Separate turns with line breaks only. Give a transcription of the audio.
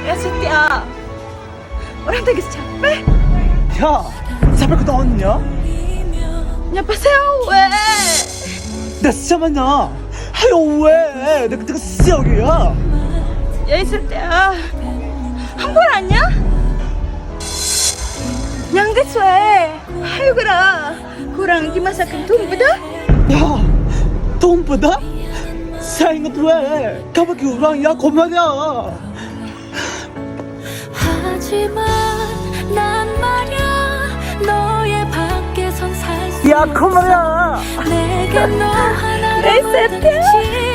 Ya Setia, orang tadi capek.
야, capek 나왔냐?
Ya pasti 왜?
나 진짜 만나. 아유 왜? 내가 그때가 시작이야.
Ya Setia, 한번 아니야? Yang 왜? 아유 그라, kurang dimasakan tumpah dah.
야, 돈 받아? 사인 것도 왜? 가밖에 우랑이야, 고마냐?
하지만 난 말야 너의 밖에선 살수
야, 고마야.
내게 너 하나로
내 새끼야.